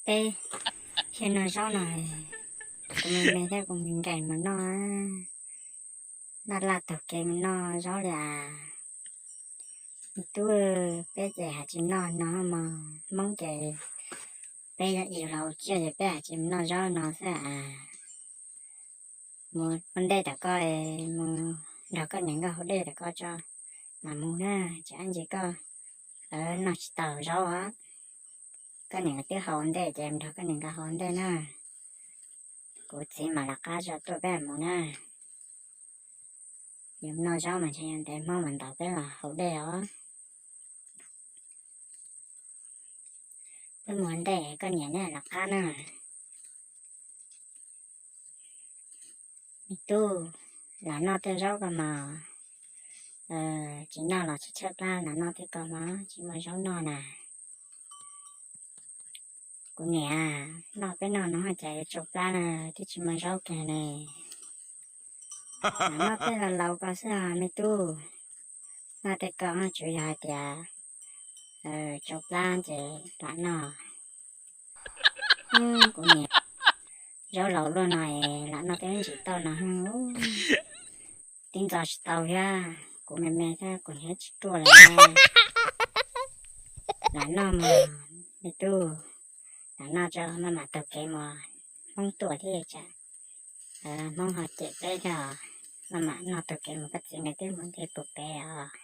Peb thiaj noj zaub no, kuv me me thiab kuv nkees mus noj, laj laj taug kev mus noj zaub li as. Me tub, peb ces hais tsis noj no mog, Hmoob ces peb yog ib los ua tsiaj ces peb hais tsis mus noj zaub no xwb as. Mus ua ntej tom ko, mus nrog koj niam nkawd haus dej tom ko tso, mam mus na, tsam ib ntsis koj noj tsis tau zaub os. Koj niam nkawd twb haus ua ntej ces mus nrog koj niam nkawd haus ua ntej na. Kuv txiv mam lawv qab tso tuaj peb mus na. Yus noj zaub mas ntshe yog ntev Hmoob mam ntaus peb los haus dej os. Peb mus ua ntej koj niam neb lawv qab na. Me tub, lam noj tej zaub ko mog, tsis noj los tshaib tshaib plab, lam noj tej ko mog, tsis muaj zaub noj na. Kuv niam, noj peb noj no haj cas yuav tsau plab na, twb tsis muaj zaub kiag ne. Lam noj tej laus laus ko xwb os me tub, noj tej ko tsuas yog hais tias tsau plab ces lam noj. Kuv niam, zaub laus luaj no es lam noj tej ntsis tauj no, tib ntxov tsis tau thiab, kuv me me thiab kuv hnyiab tsis ruaj li. Lam noj mog me tub, lam noj tso maj mam taug kev mus, Hmoob tuaj thiab tsam Hmoob ho cem peb thiab os. Maj mam noj taug kev mus, koj txiv nkawd twb mus ntiag pem os.